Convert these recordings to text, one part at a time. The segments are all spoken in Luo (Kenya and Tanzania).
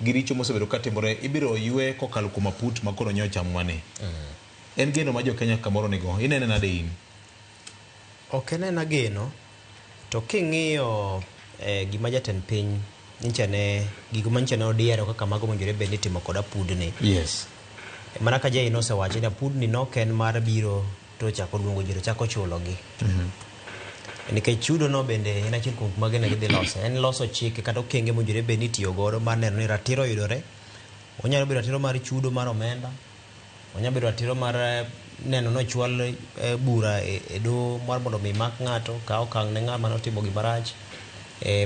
gi richo mosebedo katimore ibiro ywe kokalo kuom aput ma koro nyocha mwani. En geno ma jo-Kenya kamoro nigo. Inene nade in? Ok en geno to king'iyo gima jatend piny nyicha ne gigo manyicha ne odiero kaka mago mowinjore bed ni itimo kod apudni. Mana ka Jay nosewacho ni apudni nok en mar biro to chako luongo ji to chako chulogi. Nikech chudo no bende en achiel kuom gik ma gidhi loso. En loso chike kata okenge mowinjore bed ni itiyo godo mar neno ni ratiro oyudore. Onyalo bedo ratiro mar chudo mar omenda, onyalo bedo ratiro mar neno ni ochwal bura e doho mar mondo mi mak ng'ato, kaw okang' ne ng'ama notimo gima rach,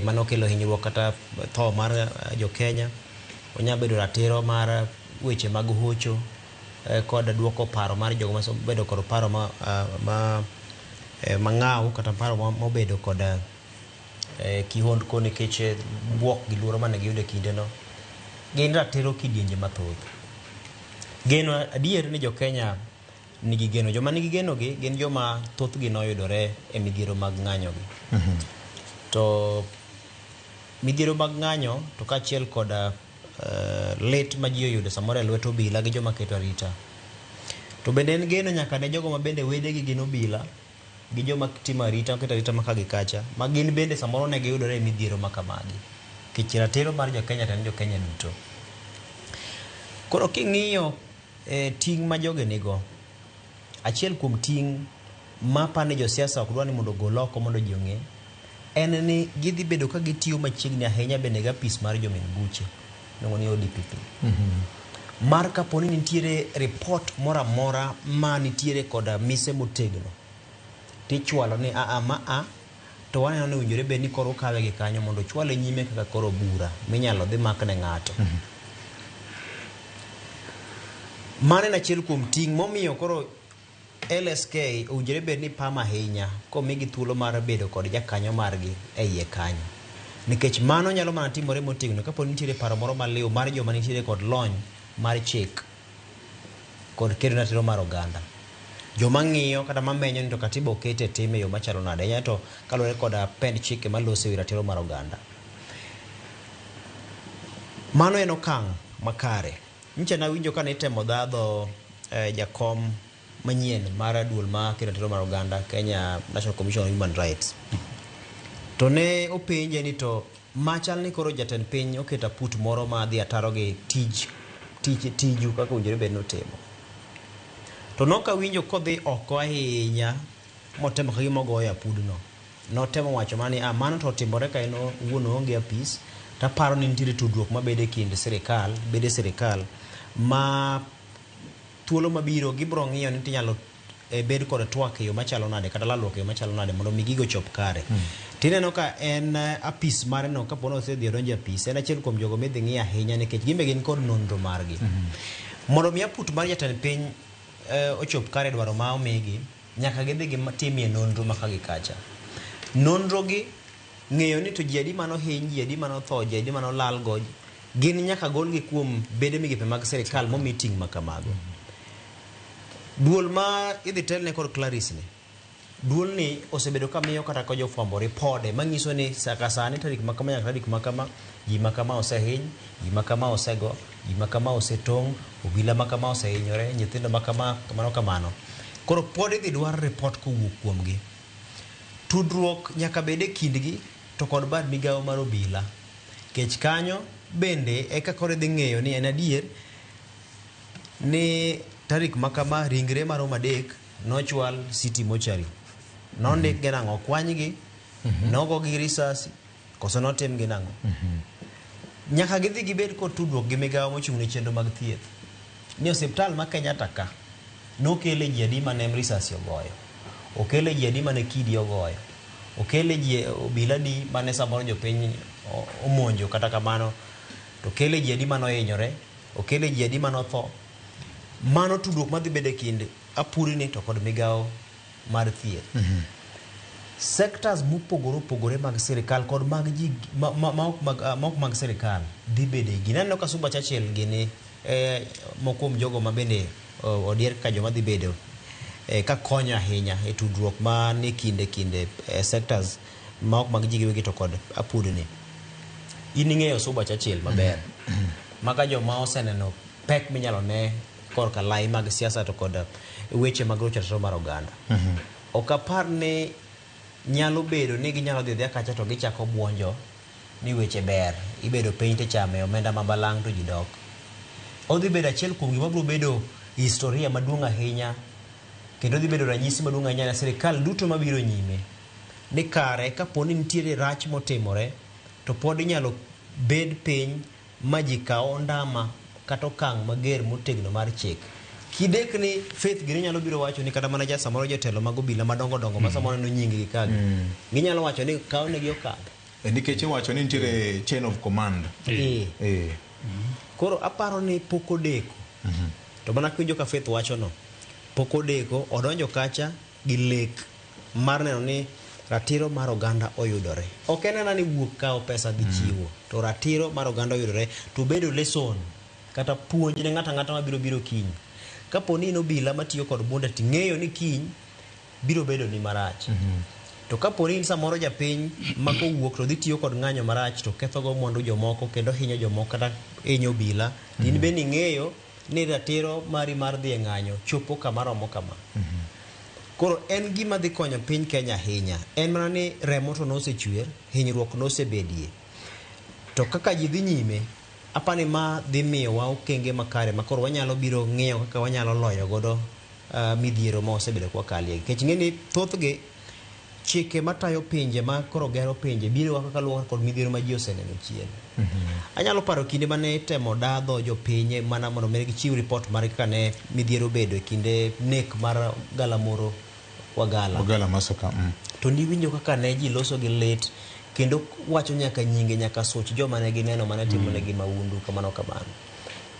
manokelo hinyruok kata tho mar jo Kenya. Onyalo bedo ratiro mar weche mag hocho kod duoko paro mar jogo mosebedo kod paro mang'aw kata paro mobedo kod kihondko nikech buok gi luoro mane giyudo e kindeno. Gin ratiro kidienje mathoth. Geno adier ni jo Kenya nigi geno. Joma nigi geno gi gin joma thothgi noyudore e midhiero mag ng'anyo gi. To midhiero mag ng'anyo to kaachiel kod lit ma ji oyudo samoro e lwet obila gi joma keto arita. To bende en geno nyaka ne jogo ma bende wedegi gin obila gi joma timo arita keto arita ma ka gi kacha ma gin bende samoro ne giyudore e midhiero ma kamagi. Nikech ratiro mar jo Kenya to en jo Kenya duto. Koro king'iyo ting' ma jogi nigo, achiel kuom ting' ma apani josiasa ok dwa ni mondo ogol oko mondo ji ong'e, en ni gidhi bedo ka gitiyo machiegni ahinya bende gi apis mar jomin buche iluongo ni ODPP. Mar kapo ni nitiere report moro amora ma nitiere koda mise motegno, tichwalo ni aa ma a to waneno ni owinjore bed ni koro ukawe gi kanyo mondo ochwale nyime kaka koro bura minyalo dhi makne ng'ato. Mano en achiel kuom ting' momiyo koro LSK owinjore bed ni pam ahinya komigi thuolo mar bedo kod jakanyo margi e iye kanyo. Nikech mano nyalo mana timore motegno kapo ni nitiere paro moro maliw mar joma nitiere kod lony mar chik kod kedo ne ratiro mar oganda. Joma ng'iyo kata mamenyo ni to katiba oket e tim e yo machalo nade ahinya to kaluwore koda pend chike maloso e wi ratiro mar oganda. Mano en okang' makare. Nyicha nawinjo ka nitemo dhadho jakom manyien mar duol ma kedo ratiro mar oganda Kenya National Commission on Human Rights. To ne openje ni to machal ni koro jatend piny oketo aput moro ma dhi ataro gi tij tij tiju kaka owinjore bed ni utimo. To nok awinjo kodhi oko ahinya motemo ka gima ogoyo apudno. Notemo wacho mana ni ah, mano to otimore ka en owuon oonge apis taparo ni nitiere tudruok mabedo e kind sirikal bede sirikal ma thuolo mabiro gibiro ng'iyo ni tinyalo bed kod twak e yo machalo nade kata lalruok e yo machalo nade mondo mi gigo ochop kare. Tineno ka en apis mare no kapo ni osedhi odonjo e apis en achiel kuom jogo midhi ng'i ahinya nikech gin be gin kod nonro margi. Mondo mi aput mar jatend piny ochop kare dwaro ma omigi nyaka gidhi gitimie nonro ma ka gi kacha. Nonro gi ng'eyo ni to ji adi manohiny, ji adi manotho, ji adi manolal go, gin nyaka golgi kuom bede migepe mag sirikal momi ting' ma kamago. Duol ma idhi telne kod Clarice ni, duol ni osebedo ka miyo kata ka jofwambo ripode manyiso ni saka sani tarik ma kama nyaka tarik ma kama, ji ma kama osehiny, ji ma kama osego, ji ma kama osetong', obila ma kama osehinyore, nyithindo ma kama, kamano kamano. Koro pod idhi dwar ripot kowuok kuomgi. Tudruok nyaka bed e kindgi to kod bad migawo mar obila. Kech kanyo bende eka koro idhi ng'eyo ni en adier ni tarik ma kama ringre maromo adek nochwal City Mortuary. Nondik gi nang'o? Okwanygi, nogogi gi risasi, koso notim gi nang'o? Nyaka gidhi gibed kod tudruok gi migawo mochung' ne chenro mag thieth. Ni osiptal ma Kenyatta ka nokele ji adi mane risasi ogoyo, okele ji adi mane kidi ogoyo, okele ji obila adi mane samoro jopiny omonjo kata kamano, to okele ji adi mane ohinyore, okele ji adi mane otho. Mano tudruok madhi bedo e kind apurni to kod migawo mar thieth. Sectors mopogore opogore mag sirikal kod mag ji ma ok mag, ma ok mag sirikal dhi bedo e gini. Aneno ka Suba Churchill gini moko kuom jogo ma bende odier kaka joma dhi bedo ka konyo ahinya e tudruok man e kind sectors ma ok mag ji giwegi to kod apudni. In ing'eyo Suba Churchill maber. Maka joma oseneno pek minyalo ne korka lai mag siasa to kod weche mag rocho ratiro mar oganda. Ok apar ni nyalo bedo ni ginyalo dhi adhiya kacha to gichako buonjo ni weche ber, ibedo piny tichame omenda ma balang' to ji dok. Odhi bedo achiel kuom gima biro bedo historia maduong' ahinya kendo dhi bedo ranyisi maduong' ahinya ne sirikal duto mabiro nyime ni kare kapo ni nitiere rach motimore to pod inyalo bed piny ma ji kaw ondama kata okang' mager motegno mar chik. Kidek ni Faith gini nyalo biro wacho ni kata mana ja samoro jotelo mag obila madongo dongo ma samoro neno nying gi kagi. Ginyalo wacho ni kaw negi okang'. Nikech iwacho ni nitiere chain of command. Koro aparo ni pok odeko. To mana kiwinjo ka Faith wacho no, pok odeko odonjo kacha gi lek mar neno ni ratiro mar oganda oyudore. Ok en ena ni wuok kawo pesa dhi chiwo, to ratiro mar oganda oyudore to bedo lesson kata puonj ne ng'ato ang'ata mabiro biro kiny. Kapo ni in obila matiyo kod bunde ting'eyo ni kiny biro bedo ni marach. To kapo ni in samoro japiny ma kowuok to dhi tiyo kod ng'anyo marach to ketho go mwandu jomoko kendo hinyo jomoko kata hinyo obila, to in bende ing'eyo ni ratiro mari mar dhi e ng'anyo chopo kama romo kama. Koro en gima dhi konyo piny Kenya ahinya. En mana ni remo to nosechwer, hinyruok nosebedie. To kaka ji dhi nyime, apani ma dhi miyowa okenge makare ma koro wanyalo biro ng'iyo kaka wanyalo loyo godo midhiero ma osebedo ka wakalie. Nikech ing'e ni thothgi chike matayo pinje ma koro gero pinje biro kaka luwore kod midhiero ma ji oseneno chien. Anyalo paro kinde mane itemo dadho jopiny mana mondo mi gichiw report mar kaka ne midhiero obedo e kinde nek mar Galamoro Wagala. Wagala massacre. To niwinjo kaka ne ji loso gi lit kendo wacho nyaka nyinge nyaka such joma ne gineno mane timo negi mahundu kamano kamano.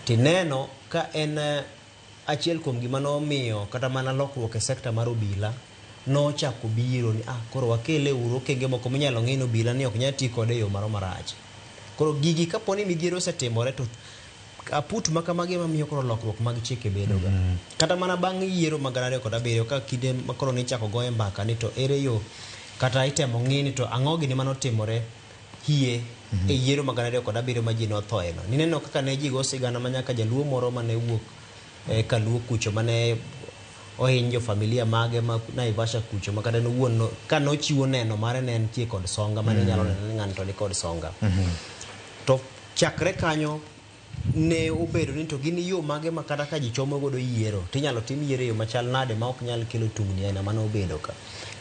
Tineno ka en achiel kuom gima nomiyo kata mana lokruok e sekta mar obila nochako biro ni koro wakele uru okenge moko minyalo ng'i ni obila ni ok nyal ti kode e yo moro marach. Koro gigi kapo ni midhiero osetimore to aput ma kamagi ema miyo koro lokruok mag chike bedo ga. Kata mana bang' yiero mag 2007 ka kinde ma koro nichako goye mbaka ni to ere yo kata itemo ng'i ni to ang'o gini manotimore hie e yiero mag 2007 ma ji nothoe no. Nineno kaka ne ji go sigana ma nyaka jaluo moro mane wuok kaluo kucho mane ohiny jo familia mage ma Naivasha kucho ma kata en owuon no, ka nochiwo neno mare ne entie kod songa mane nyalo neno ni ng'ani to ni kod songa. To chakre kanyo ne obedo ni to gin yo mage ma kata ka ji chomo godo yiero tinyalo tim yiero e yo machal nade ma ok nyal kelo tungni aina mane obedo ka.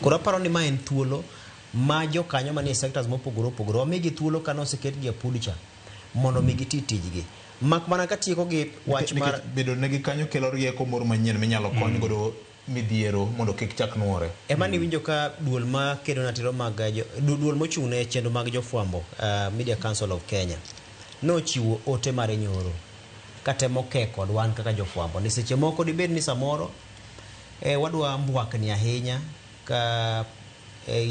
Koro aparo ni ma en thuolo ma jokanyo manie sectors mopogore opogore wamigi thuolo kane oseketgi e apud cha mondo mi giti tijgi. Mak mana katieko gi wach mar bedo negi kanyo kelo rieko moro manyien minyalo kony godo midhiero mondo kik chak nuore. Ema niwinjo ka duol ma kedo ratiro mag duol mochung' ne chenro mag jofwambo, Media Council of Kenya, nochiwo ote mare nyoro katemo ke kod wan kaka jofwambo ni seche moko dibed ni samoro wadwa mbwakni ahinya ka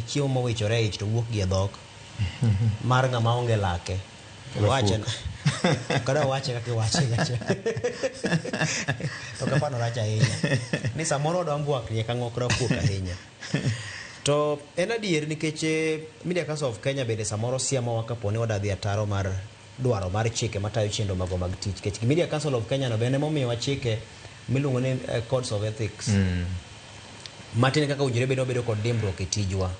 chiemo mowichore e ich to wuok gi e dhok mar ng'ama onge lake. Wache kada wache kaka iwache gacha. To kapano rach ahinya. Ni samoro wadwa mbwakni ka ng'ok rafuok ahinya. To en adier nikech Media Council of Kenya bende samoro siamowa kapo ni wadwa dhi ataro mar dwaro mar chike matayo chenro magwa mag tich. Nikech Media Council of Kenya no bende emomiyowa chike miluongo ni Codes of Ethics. Matin kaka owinjore bed ni wabedo kod dimbruok e tijwa.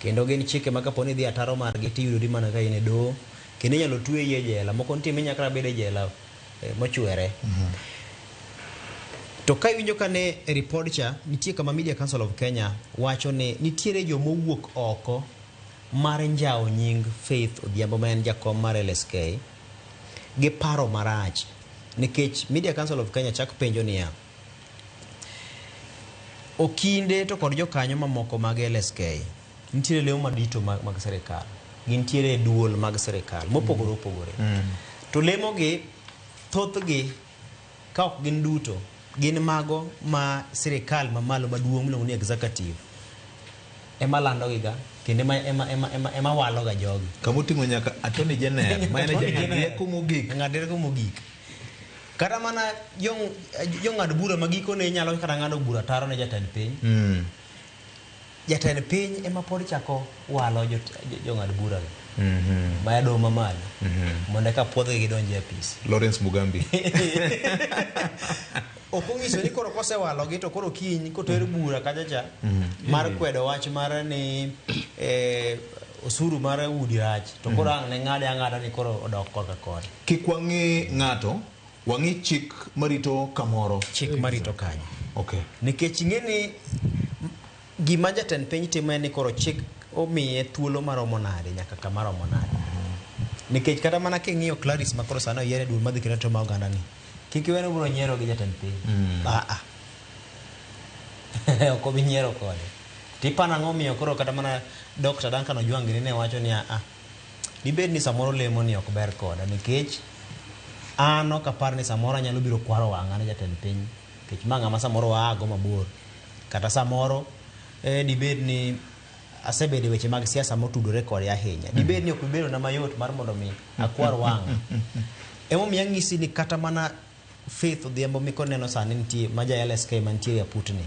Kendo gin chike ma kapo ni idhi ataro margi tiyudori mana ka in e doho. Kendo inyalo tweyi e jela. Moko nitie minyalo kata bedo e jela mochwere. To ka iwinjo ka ne e report cha, nitie kama Media Council of Kenya wacho ni nitiere jomowuok oko mar njawo nying Faith Odhiambo ma en jakom mar LSK gi paro marach. Nikech Media Council of Kenya chak penjo niya, okinde to kod jokanyo mamoko mag LSK nitiere lemo madito mag sirikal, gintiere duol mag sirikal mopogore opogore. To lemogi thothgi ka ok gin duto gin mago ma sirikal mamalo maduong' miluongo ni executive ema landogiga kendo ema waloga jogi. Kamoting'o nyaka Attorney General, ma en jang'ad rieko mogik. Ng'ad rieko mogik. Kata mana jong'ad bura ma gikone nyalo kata ng'ado bura taro ne jatend piny. Jatend piny ema pod chako walo jong'ad bura gi. Ma e doho mamalo mondo eka puodhgi gidonj e apis. Lawrence Mugambi. Ok onyiso ni koro kosewalogi to koro kiny koter bura kacha cha mar kwedo wach mar ni osuru mar udi rach to koro ang' ne ng'ade ang'ada ni koro odok korka koni. Kik wang'i ng'ato, wang'i chik marito kamoro. Chik marito kanyo. Okay. Nikech ing'e ni gima jatend piny timo en ni koro chik omiye thuolo maromo nade nyaka kama romo nade. Nikech kata mana king'iyo Clarice ma koro sani oyier e duol madhi keto ratiro mar oganda ni, kik iwe ni obiro nyiero gi jatend piny. Ah ah. Ok obi nyiero kode. Tiparo ang'o miyo koro kata mana Dr. Duncan Ojwang' gini ne wacho ni ah, dibed ni samoro lemo ni ok ber koda nikech an ok apar ni samoro anyalo biro kwaro wang'a ne jatend piny nikech ma ng'ama samoro waago mabor kata samoro dibed ni asebedo e weche mag siasa motudore kode ahinya. Dibed ni ok bedona mayot mar mondo mi akwar wang'a. Emomiyo anyisi ni kata mana Faith Odhiambo mikoneno sani nitie ma ja LSK mantie e aputni.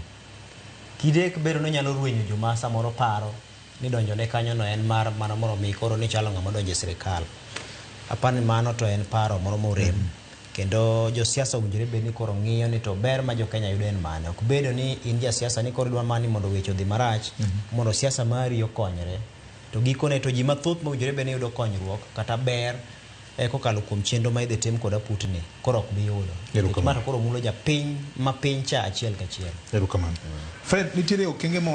Kidek bedo ni onyalo rwenyo joma samoro paro ni donjone kanyo no en mar mana mondo mi koro ni chalo ng'ama donjo e sirikal. Aparo ni mano to en paro moro morem. Kendo josiasa owinjore bed ni koro ng'iyo ni to ber ma jo Kenya yudo en mane. Ok bedo ni in jasiasa ni koro idwa mana ni mondo weche odhi marach mondo siasa mari okonyre. To gikone to ji mathoth mowinjore bed ni yudo konyruok kata ber kokalo kuom chenro ma idhi tim kod aputni koro ok bi yudo. Nikech ma to koro mulo japiny ma piny cha achiel kachiel. Erokamano. Fred, nitiere okenge ma